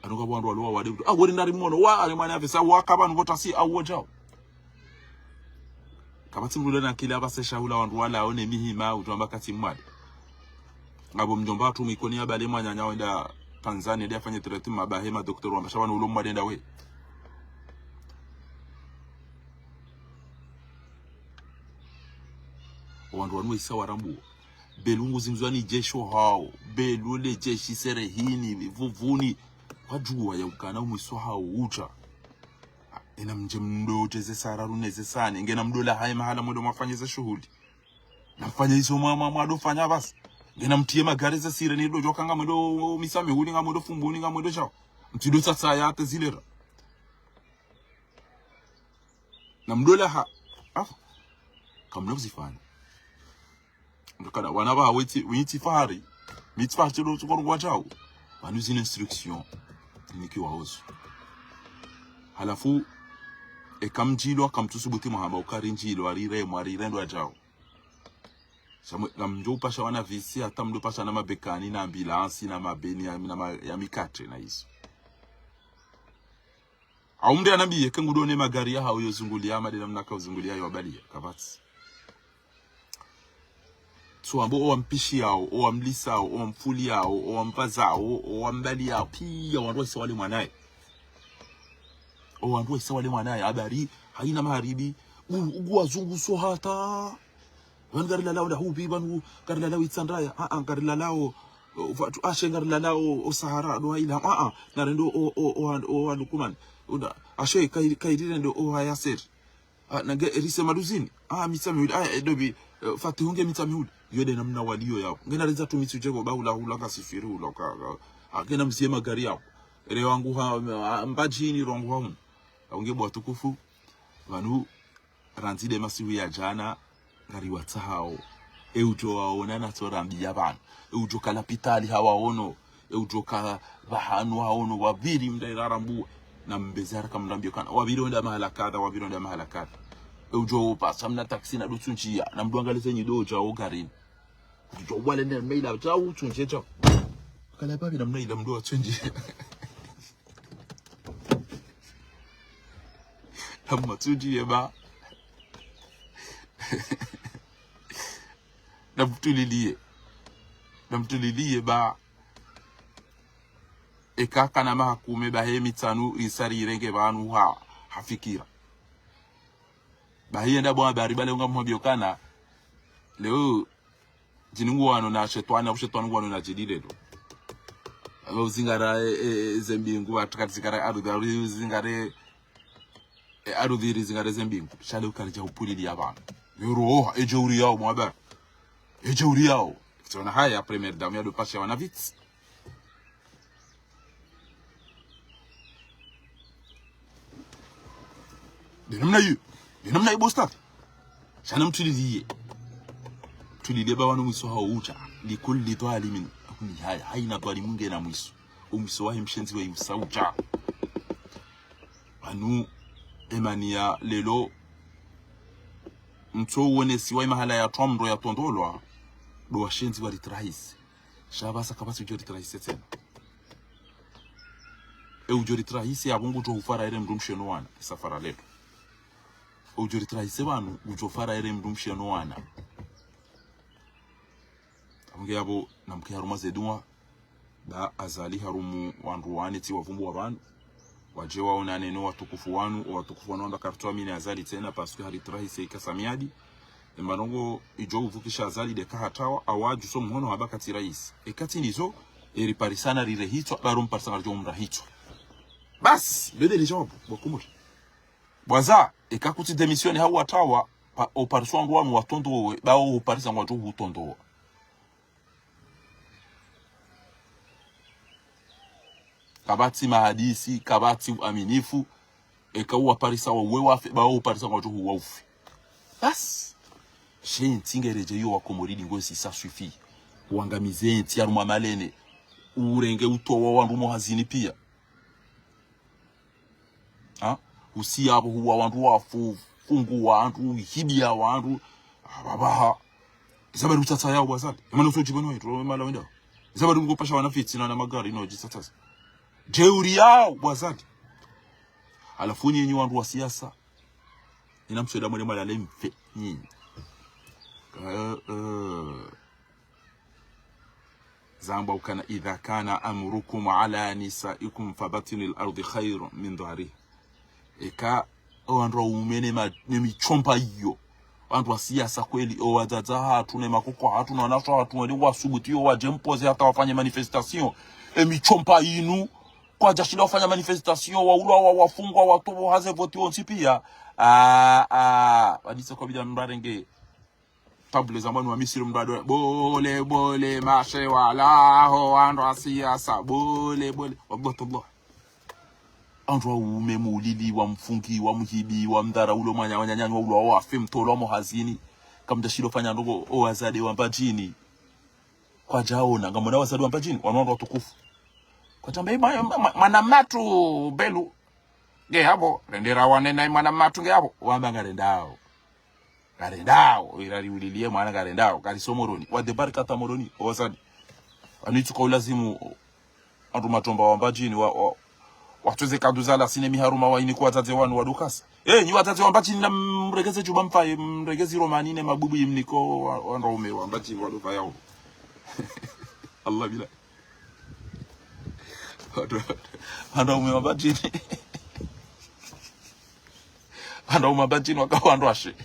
Anu ka wandru walo wawade, ah, wori nari mwono, wa, ale mwana yavesa, wa, ka pvanu pvo tasi, au wodjao. Kapvatsi mndru ule na akili apvasa sha hula wandru wala, one mihima, udjo amba katsi mwade. Ngapvo mdjomba hatru mwikoni yabale mwananya wenda Tanzania, nde afanye traitement, mabahe, madokotera wamba, sha pvanu ulo mwade ndawe. Owandru wanu wayisa warambuwa. Belu nguzingizwa ni jeshi hao. Belu le jeshi Serehini, Vuvuni. Wadjuwa ya ukana umwiso hao udja. Ena mdje mdo djeze saa raru ne ze saa nne. Ngena mdo lahaye mahala mwendo mwafanye ze shuhuli. Namfanye izo mwa, mwa, mwado fanya basi. Ngena mtriye magari za sirene ndo djo ka ngamwendo Mitsamihuli, ngamwendo Fumbuni, ngamwendo Djao. Mtsi ndo tsatsa ya hata zilera. Na mdola ha. Afu. Kamna kuzifanya. Ndo kana wana ba wetsi, wetsi fahari. Mitsi fahari tsi ndo tsukoro ngwa Djao. Pvanu zina instruction. Niki waozo. Halafu, eka mdjilo, aka mtsusubuti mwahamba, ukari ndjilo, arire, mwarire ndo Djao. Sha mwe, ngamdjo upasha wana visi, hata mdjo upasha na mabekani, na ambulansi, na mabeni, ya, na ma, ya mikatre, na izo. Au mdru anambiye, ke ngudo ne magari ya hao yo zunguliya, made namna ka uzunguliya yo wabaliya, kapvatsi. Tsi wambo owa mpishiyao, owa mlisao, owa mfuliyao, owa mpvazao, owa mbaliyao, piya wandru wahisa wale mwanaye. Owa wandru wahisa wale mwanaye, habari, hayina maharibi, u, ugu wazunguso hata. Pvanu ngari lalao nda hupvi, pvanu ngari lalao Itsandraya, a, a, ngari lalao, o, pvatsu, ashe ngari lalao, o Sahara, ndo hayila, a, a, narendo, o, o, o, o, o Lukuman. Unda, ashe, kairi, kairi rendo, o Hayaseri. A, nange erise Maduzini. A, Mitsamihuli. A, e, ndo pvi, e, Fatihu nge Mitsamihuli. Yo nde namna waliyo yapvo. Ngena reza tu Mitsu djeko, ba hula, hula, kasifiri, hula, ka, ka. A, ngena mziye magari yapvo. Ere wangu ha, a, Mbadjini, rongo ha hunu. A, unge bo watukufu. Pvanu, randzi nde masihu ya djana, ngari watsahao. E udjo waona na tso rambiya pvanu. E udjo ka lapitali hawaono. E udjo ka pvahanu haono, wapviri mdru irarambua. Na mbeze haraka mrambiyo kana. Wapviri wenda mahala kadha, wapviri wenda mahala kadha. E udjo upasa mna taxi na ndo tsundjiya. Na mdru angalize nyi ndo djao garini. Udjo wale ne meyila djao tsundjiye djao. Kala pvapvi namna ila mdru watsundjiye. Namna tsundjiye ba. Namtuliliye. Namtuliliye ba. Eka kana maha kume ba he mitsanu isa rirenge pvanu ha, ha fikira. Ba hiye nda bo habari ba leo ngamhwambiyo kana. Leo, djini nguwano na shetwani, na shetwani nguwano na djini lelo. Aba uzingara, e, e, e, ze mbingu, atakati zingara arudhi, arudhi zingare, e, arudhi iri zingare ze mbingu. Sha leo karidja upuliliya pvanu. Yo roha, e jeuri yao, mwaba. E jeuri yao. Tsiona haya, première dame ya ndo pasha wana vitsi. Nde namna iyo. Nde namna iyo bo stade. Sha namtuliliye. Mtuliliye ba pvanu mwiso hao udja. Likulli dhwalimin. Huni haya. Hayina dhwalimu ngena mwiso. Omwiso wahe mshenzi wahe usa udja. Pvanu emaniya lelo. Mtso uonesiwa imahala ya twa mndro ya tondolwa. Ndo washenzi waritrahisi. Sha pvasa kapvatsi udjo ritrahise tsena. E udjo ritrahise, apvo ngudjo hufara ere mndru mshe no wana, isafara leto. E udjo ritrahise pvanu, ngudjo fara ere mndru mshe no wana. Apvo nge apvo, namke harumwa ze duwa, ba Azali harumu wandru wane tsi wavumbuwa pvanu. Wadje waonane no watukufu wanu, o watukufu wanu wamba karitsu amini Azali tsena, parce que haritrahise ikasa miadi. Emarongo idjo uvukisha Azali nde kahatawa, awadju so mhono hamba katsi raisi. Eka tsi ndizo, eriparisana rire hitswa, baro mparisa ngaridjo umra hitswa. Basi, bede le djawabu, bo Komori. Bwaza, eka kutsi démissionner hau watawa, pa, oparisa wandru wanu watondowe, ba oparisa ngwadjo hutondowa. Kapvatsi mahadisi, kapvatsi uaminifu, eka uwaparisa wauwe wafe, ba wauparisa ngwadjo huwa ufe. Basi. She ntsi ngeredjeyo wa Komori dingo si ça suffit. Uangamize ntsi harumwa malene. Urenge utowa wandru mo hazini piya. Ha? Usiya apvo huwa wandru wafu, funguwa wandru, hibiya wandru. Apvapvaha. Isabari utsatsa yao bo Azali. Emana usodjiba no wetro, emala wenda. Isabari mkopasha wana fitsina na magari no djitsatsa. Jeuri yao bo Azali. Halafu nyinyi wandru wa siasa. Ina msweda mwende mwalale mfe nyinyi. Eh, eh. Zamba ukana, إذا كان أمركم على نسائكم فبطن الأرض خير من ظهرها. Eka, o wandru waume ne ma, ne mitshompa iyo. Wandru wa siasa kweli, o wadzadze hatru, ne makoko hatru, na wanashe hatru, wende wasubutu iyo, wadje mpoze hata wafanye manifestation. E mitshompa inu, kwadjashinda wafanya manifestation, waulwa, wa, wafungwa, watowa, haze voti wontsi piya. Ah, ah, wadise kwa bida mbarenge. table za mwana wa Misri mdru ado, bole, bole, mashe walaho, wandru wa siasa, bole, bole. Wallahi, tallahi. Wandru waume mulili, wamfungi, wamhibi, wamdhara, ulo mwanya, wanyanyanyu, ulo wafe, mtolwa mohazini. Kamdjashilo fanya ndrongo, o wazade wa Mbadjini. Kwadjaona, ngamwona wazade wa Mbadjini, wanu wandru watukufu. Kwadjamba, "Ima, ima, ima, mwana matru, belu. Nge hapvo, rendera wanena, ima mwana matru, nge hapvo." Wamba ngarendao. Ngarendao, ira riulilie mwana ngarendao, kariso Moroni. Wa débarquer hata Moroni, o wazade. Wanu itsuka ulazimu, wandru matromba wa Mbadjini, wa, wa, watweze kadu za lasine miharuma wa ini kwa wadzadze wanu wadukasa. Eh, nyi wadzadze wa Mbadjini na mregeze djuba mfaye, mregeze romani ne mabubu imniko wa, wandru waume wa Mbadjini wadupva yao. Allah bila. Wandru, wandru waume wa Mbadjini. Wandru waume wa Mbadjini waka wandru washe.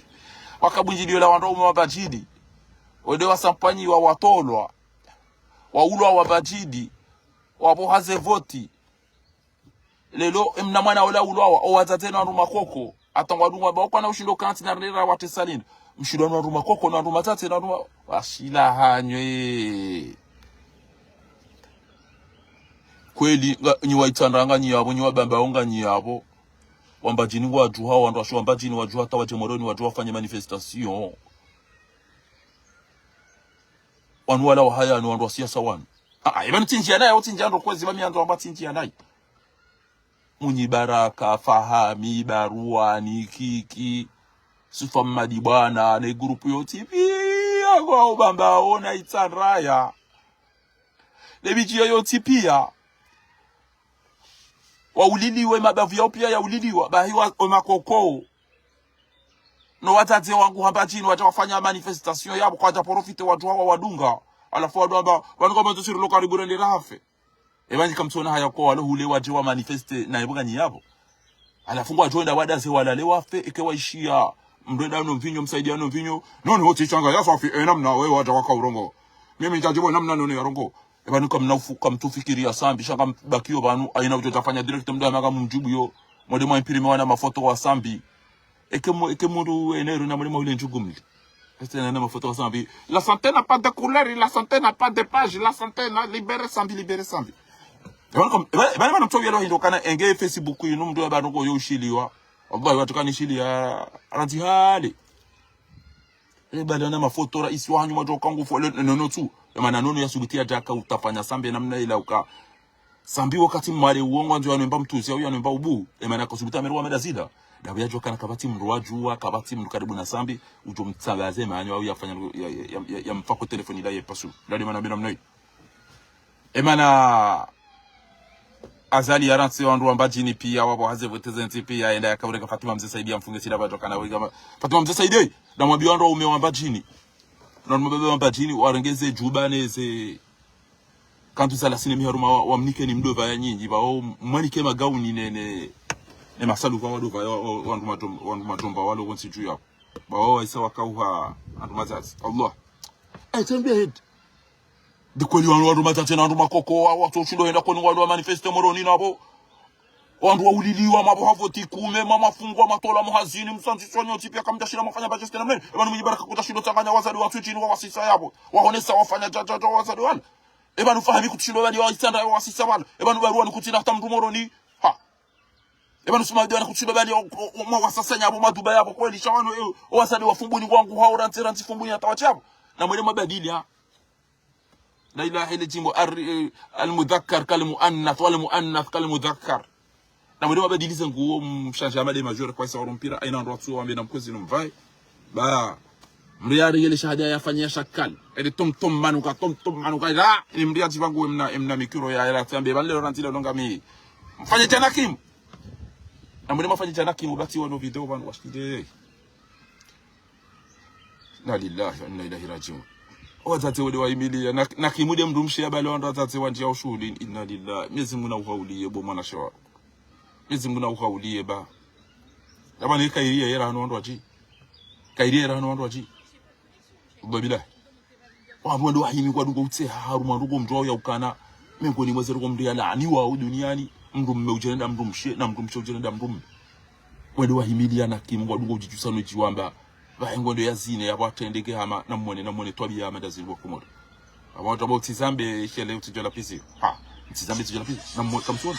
Wakabundjiliwa wandru waume wa Mbadjini. Wende wasampanyiwa watolwa. Waulwa wa Mbadjini. Wapvoha ze voti. Lelo, emna mwana ola ulwawa, o wadzadze na wandru makoko. Hata ngwadungwa ba ukana ushindo kantsi na rera wa tesalini. Mshindo na wandru makoko, na wandru matsatse, na wandru ma-, washila hanywe. Kweli, nga, nyi wa Itsandra nganyi yapvo, nyi wa Bambao nganyi yapvo. Wa Mbadjini ngwadjuha, wandru washe wa Mbadjini wadjuha, hata wadje Moroni wadjuha wafanye manifestation. Wanu wala wahaya, ni wandru wa siasa wanu. Ah, ah, ipvanu tsindjia naye, utsindjia ndo kwezi, ba miandzo wamba tsindjia naye. Mwinyi Baraka, Fahami, Baruani, Kiki, Sufa Mmadi Bwana, ne grupu yontsi piya, ngwao Bambao na Itsandraya. Ne midji yontsi piya. Wauliliwa, mabavu yao piya yauliliwa, bahi wa, o makoko. No wadzadze wangu hamba djini, wadja wafanya manifestation yapvo, kwadja profiter wandru wawa wadunga. Halafu wandru wamba, wanu kama tusiri lo karibu rende rafe. Eba nyi kamtsona haya ko walo hule wadje wa manifester na ebo nganyi yapvo. Halafu ngwadjo enda wadaze walale wafe, eke waishiya, mndru enda no mvinyo, msaidiya no mvinyo. Nono hotsi shanga ya swafi, e namna we wadja waka urongoa. Mimi ntsadjibu namna nono ya rongoa. Eba nyi kamna ufu-, kamtsufikiri ya Sambi, shanga mbakiyo pvanu, haina udjo tafanya direct mndru ya maka mumdjibu yo. Mwende mwa imprimer wana mafoto wa Sambi. Eke mu-, eke mundru ene ero na mwende mwa ule ndjugu mli. Ese na mafoto wa Sambi. La santé n'a pas de couleur, la santé n'a pas de page, la santé n'a, libérez Sambi, libérez Sambi. Eba nyi kam-, eba, eba nyi mana mtsowi yalo hindo kana enge Facebook yinu mndru ya pvanu ko yo ushiliwa. Wallahi, wandru kani shiliya, randzi hale. Eba lana mafoto raisi wa hanyu mwadjo kangu fo, le, nono tu. Ema na nono ya subuti ya djaka utafanya Sambi namna ila uka. Sambi wakati mwale uongo andzo yanemba mtuzi au yanemba ubu. Ema na kasubuti ameru wa mada zila. Dabu ya djuwa kana kapvatsi mndru wadjuwa, kapvatsi mndru karibu na Sambi. Udjo mtsambaze manyo au yafanya ya, ya, ya, ya, ya mfako telefoni la ye pasu. Lale mana bina mnayi. Ema na Azali yarantsi wandru wa Mbadjini piya, wapvo haze vote zentsi piya, enda yakaureka Fatima Mze Saidi ya mfunge sila pvadjo kana wega ma-, Fatima Mze Saidi, na mwambiye wandru waume wa Mbadjini. Na mwambiye wa Mbadjini, warenge ze djuba ne ze kantu za lasine miharuma wa, wamnike ni mdopva ya nyinyi, pvao mwanike magauni ne, ne, ne masalu pvao wandopva ya, wa, wa, wandru matom-, wandru matomba walo kontsi dju yapvo. Pvao waisa wakauha, wandru mazazi. Allah. Hey, turn your head. Ndi kweli wanu wandru matsatse na wandru makoko, wa, watso shindo henda koni wandru wa manifester Moroni napvo. Wandru wauliliwa, mapvo ha voti kume, ma-, mafungwa, matolwa mohazini, msandziswa nyontsi piya kamdjashinda mwafanya ba geste na mnene. Eba nyi Mwinyi Baraka kutsashindo tsanganya wazade wa Twitter wa wasisa yapvo. Wahonesa wafanya dja, dja, dja wazade wala. Eba nyi Fahami kutsashindo bali wa Itsandra wa wasisa wala. Eba nyi Baruani kutsina hata mndru Moroni. Ha. Eba nyi Suma Baruani kutsashindo bali o, o, o, mwa wasasanya yapvo maduba yapvo kweli sha wanu, e, o wazade wa Fumbuni wangu hao rantsi, rantsi Fumbuni hata watsi yapvo. Na mwende mwabadili, ha. La ilaha illa djimbo, ar-, eh, al-mudhakkar kal-muannath, wal-muannath kal-mudhakkar. Na mwende mwabadilize nguo, mshanje amade majore kwa isa waro mpira, haina wandru watsu wambe na mkwezi no mvae. Ba, mndru ya ringele shahada yafanya shakal. Ele tom tom manuka, tom tom manuka, la, ni mndru ya djivangu emna, emna mikiro ya, ela tsambe, ban leo rantsi leo ngami. Mfanye djanakim. Na mwende mwafanye djanakim, ubati wano video, pvanu washikide. Inna lillahi wa inna ilaihi rajiun. Wadzadze wende wahimiliya, na, na kimude mndru mshe ya bale wandru wadzadze wandjiya ushuhuli, inna lillahi. Mwenyezi Mungu na uhauliye bo mwanashe wa. Mwenyezi Mungu na uhauliye ba. Aba ni kairiya yera hanu wandru wadji. Kairiya yera hanu wandru wadji. Uba bilahi. Wandru wende wahimi ngwadungo utseha harumwa ndrongoo mndru ya ukana. Mengoni mwa ze ndrongoo mndru ya laaniwa o duniani. Mndru mme udjirenda mndru mshe, na mndru mshe udjirenda mndru mme. Wende wahimiliya na kimu ngwadungo udjitsusa no djiwamba. Ba engo ndo ya zine, ya bwa tendeke hama, na mwone, na mwone twabiya hama nda zine bo Komori. Aba wandru aba utsizambe, shele utsidjola pizi. Ha, utsizambe utsidjola pizi. Na mwone, kamtsuona.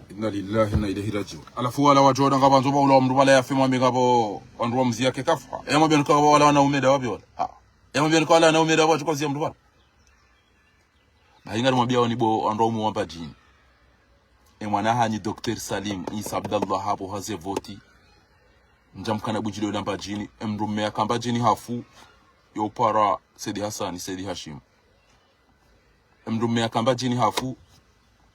Inna lillahi wa inna ilayhi rajiun. Halafu wala wadjo ona ngapvandzo ba ula wa mndru pvala yafe mwambe ngapvo wandru wa mziya ke kafa. Yamwambia nika wala wanaume nda wapvi wala. Ha. Yamwambia nika wala wanaume nda wapvi kwa ziya mndru pvala. Bahi ngarimwambia wani bo wandru wa umu wa Mbadjini. E mwana hanyu Docteur Salim Isa Abdallah hapvo haze voti. Ndjamkana budjilo la Mbadjini. E mndru mme yaka Mbadjini hafu. Yo para Saidi Hassani, Saidi Hashim. E mndru mme yaka Mbadjini hafu.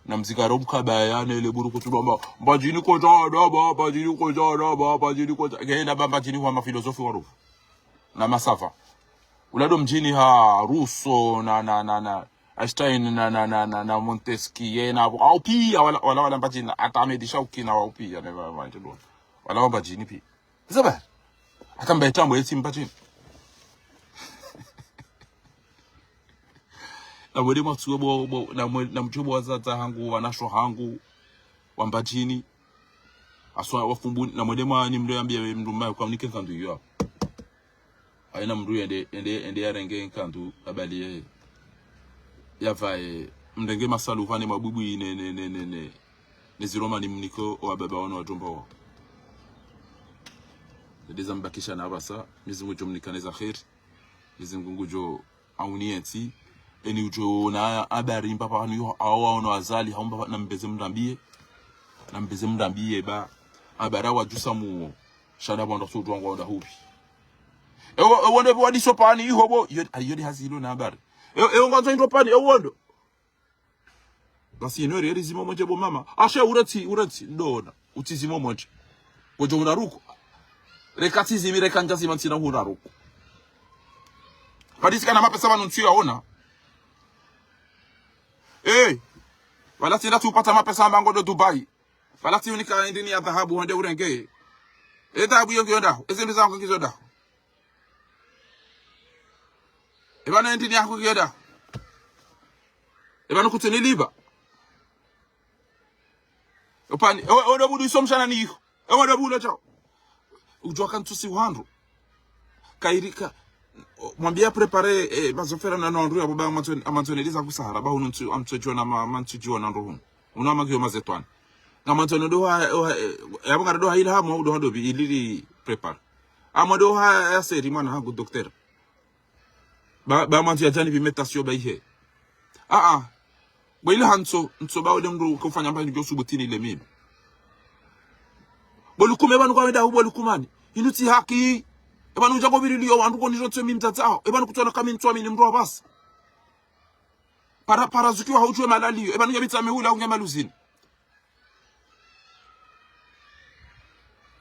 Na mzikaro mkabaya, ne le buru kutsu amba, Mbadjini kotsa daba, Mbadjini kotsa daba, Mbadjini kotsa. Kena ba Mbadjini hwa mafilozofi warufu. Na masava. Ula ndo mdjini ha Rousseau, na, na, na, na, Einstein, na, na, na, na, na Montesquieu, na, au piya, wala, wala, wala Mbadjini, hata Ahmed Shawki na wao piya, ne, wa, wa, wala wa Mbadjini piya. Zaba. Hata mba itambo yetsi Mbadjini. Na mwende mwatsuwe bo, bo, na mwe-, na mtsuwe bo wazadza hangu, wanasho hangu, wa Mbadjini. Aswa wafumbuni, na mwende mwa ni mndru yambie mndru mmayo kwa mnike nkandu iyo. Haina mndru yende, yende, yende yarenge nkandu abali ye. Yavae, mrenge masalu vane mabwibwi ne, ne, ne, ne, ne. Ne ziroma ni mniko wa baba wano watomba wa. Ndeza mbakisha na apvasa, Mwenyezi Mungu ngudjo mnika ne za kheri. Mwenyezi Mungu ngudjo auni yentsi. Eni udjo na habari mba pvanu yo, awa ono Azali, haumba na mbeze mndrambiye. Na mbeze mndrambiye ba. Habari wadjusa muo. Shana bwanda so dwangwa onda hubi. Ewo, ewo nde wadiso pani iho bo. Yo, ayo ndi hazi ilo na habari. Ewo, ewo ngwandzo indo pani, ewo ndo. Basi ino eri, eri zimo mwendje bo mama. Ashe uretsi, uretsi, ndona. Utsi zimo mwendje. Kodjo una ruku. Reka tsi zimi, reka ndja zima ntsina huna ruku. Padisi kana mapesa pvanu ntsu yaona. Eh. Pvala tsi nda tsupata mapesa amba ngondo Dubai. Pvala tsi unika indini ya dhahabu hwende urenge. E dhahabu yo ngiyo ndaho. Ezi ndru zangu ngizo ndaho. Eba na indini yaho kiyeda. Eba nukutse ni liba. Opani, ewe, ewe ndo budu iso mshana ni iho. Ewe ndo budu chao. Udjua ka ntsusi wandru. Kairika, mwambia préparer, eh, bazofera na wandru ya baba amantsoni, amantsoni liza kusahara, ba hunu ntsu, amtsodjua na ma, mantsu djua na ndro hunu. Una magiyo mazetwani. Ngamantsoni ndo ha, ha, eh, yabo ngara ndo ha ila hamu, ndo ha dobi, ilili préparer. Amwa ndo ha, ya seri, mwana hangu, docteur. Ba, ba mantsu ya djani bi méditation ba ihe. Ah, ah. Bo ile hantso, ntso ba ule mndru kufanya mba njo subutini ile mimi. Bo lukume banu kwa wenda hu bo lukumani. Inu tsi haki. Ebanu udja ko birili yo wandru ko nijo tse mi mdzadze aho. Ebanu kutsona kami ntsu amini mndru wa basi. Para, para zuki wa haujue malali yo. Ebanu nge bitsa mihula unge maluzini.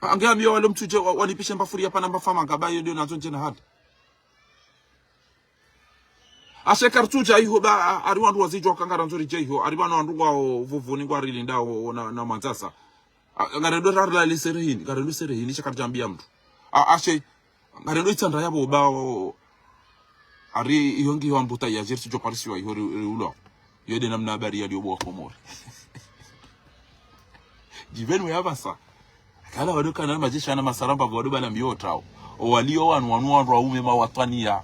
Ange amio wale mtsudje wa, wanipishe mbafuri ya pana mbafama ngaba yo ndio nazo ndje na hali. Ashe karitsudja iho ba, a, ari wandru wazidjua ka ngarandzo ridje iho, ari bana wandru ngwao Vuvuni ngwarilinda o, o, na, na Mwandzasa. A, ngarendo rarila le sere hini, ngarendo sere hini, sha karidjambia mndru. A, ashe, ngarendo itsandra yabo ba, o, ari iyo ngiyo ambuta ya jersi djo parisiwa iho ri, ri ulo. Iyo nde namna habari yaliyo bo wa Komori. Djiveni we apvasa. Kala wado kana majeshi ana masaramba wado bala mbiyo tao. O waliyo wanu wanu wandru waume mawatwaniya.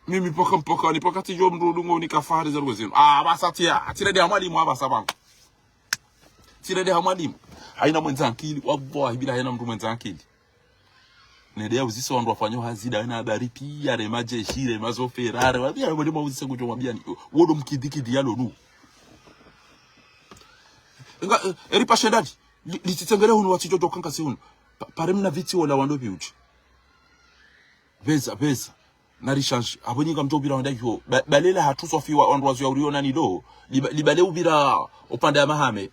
Mimi paka mpaka ni paka tsidjo mndru dungo ni kafari za lugo zinu. Ah, apvasa tia. Tsina nde ha mwalimu apvasa pvangu. Tsina nde ha mwalimu. Haina mwendza ankili. Wallahi bila haina mndru mwendza ankili. Nende ya uzisa wandru wafanyao hazi nda wena habari piya, re majeshi, re mazofera, re wapviya, wende mwa uzisa kudjo mwambia ni, wodo mkidikidi yalo nu. Nga, eh, eri pashe ndani, li, litsitsengele hunu watsidjo djo kanga si hunu. Pa, pare mna vitsi wola wando piuchi. Pveza, pveza. Nari change. Apvo nyi ngamdjo upvira wenda hiyo. Ba-, balela hatru swafi wa, wandru wazo ya uriona ni do. Liba-, libale upvira upande ya mahame.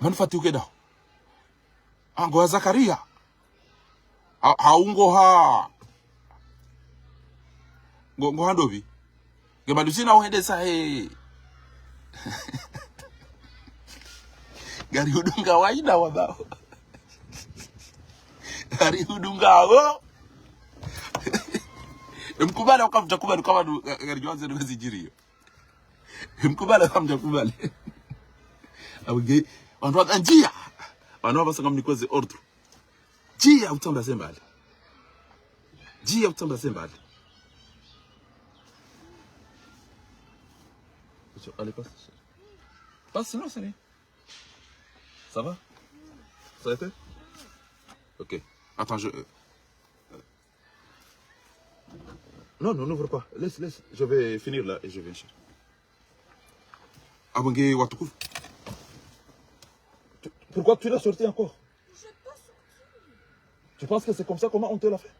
Manu fati uke daho. Ango ha Zakaria. Ha, ha ungo ha. Ngo, ngo ha ndopvi. Nge maluzi na uhendesa he. Ngari udunga waina wabao. Ngari udunga wo. Mkubali au kamdja kubali kama nu, ngari juanze nu zidjiriyo. Mkubali au kamdja kubali. Apvo nge, wandru wa ndjia. Wandru wa pvasa ngamnikoze ordre. Ndjia utsamba zembali. Ndjia utsamba zembali. Allez, passe. Passe, non, c'est rien. Ça va ? Ça a été ? Ok. Attends, je, euh, euh. Non, non, n'ouvre pas. Laisse, laisse. Je vais finir là et je viens chercher. Apvo nge watukufu. Tu, pourquoi tu l'as sorti encore ? Je l'ai pas sorti. Tu penses que c'est comme ça comment on te l'a fait ?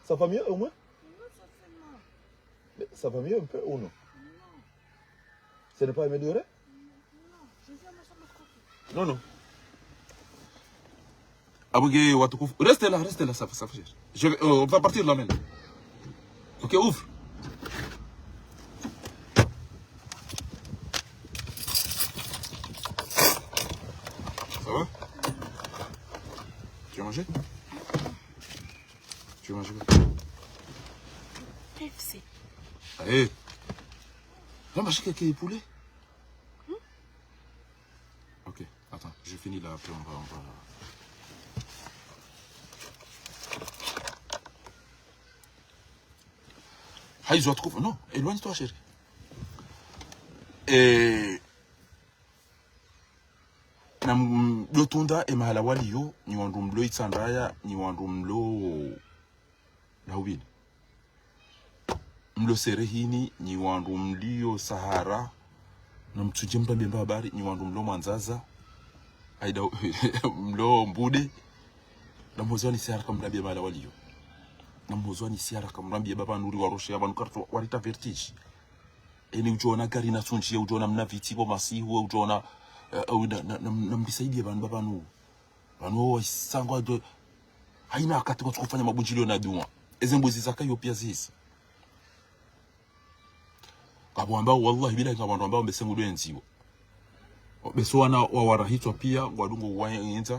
Ça va mieux au moins ? Non, ça fait mal. Mais ça va mieux un peu ou non ? Non. Ce n'est pas amélioré ? Non, non. Apvo nge watukufu. Restez là, restez là, ça va, ça va. Je vais, euh, on va partir là maintenant. Ok, ouvre. Ça va ? Tu as mangé ? Tu veux manger quoi ? K F C. Allez. Viens manger quelques poulets. Hmm ? Ok, attends, je finis là, après on va, on va. Haïzo, tu coupes. Non, éloigne-toi, chérie. Et namdjo tunda e mahala waliyo, nyi wandru mlo Itsandraya, nyi wandru mlo Lauvini. Mlo Serehini, nyi wandru mliyo Sahara, namtsundje mrambiye mbapvi habari, nyi wandru mlo Mwandzaza, aida mlo Mbude, namhozwa ni siara kamrambiye mahala waliyo. Namhozwa ni siara kamrambiye baba Nuri waroshe ya pvanu kartu warita vertige. Eni udjona gari na sundjiye, udjona mna viti pvo masihu, udjona, eh, eh, na, na, na, namrisaidiye pvanu baba Nuri. Pvanu wo waisangwa ndo, haina wakati kwatsu kufanya mabundjilio na dua. Eze mbuzi zakayo pia zisa. Ngapvo wambao, wallahi billahi, ngapvo wandru wambao mbese ngudwenziwa. Mbese wana wawarahitswa pia, ngwadungo uwaenza.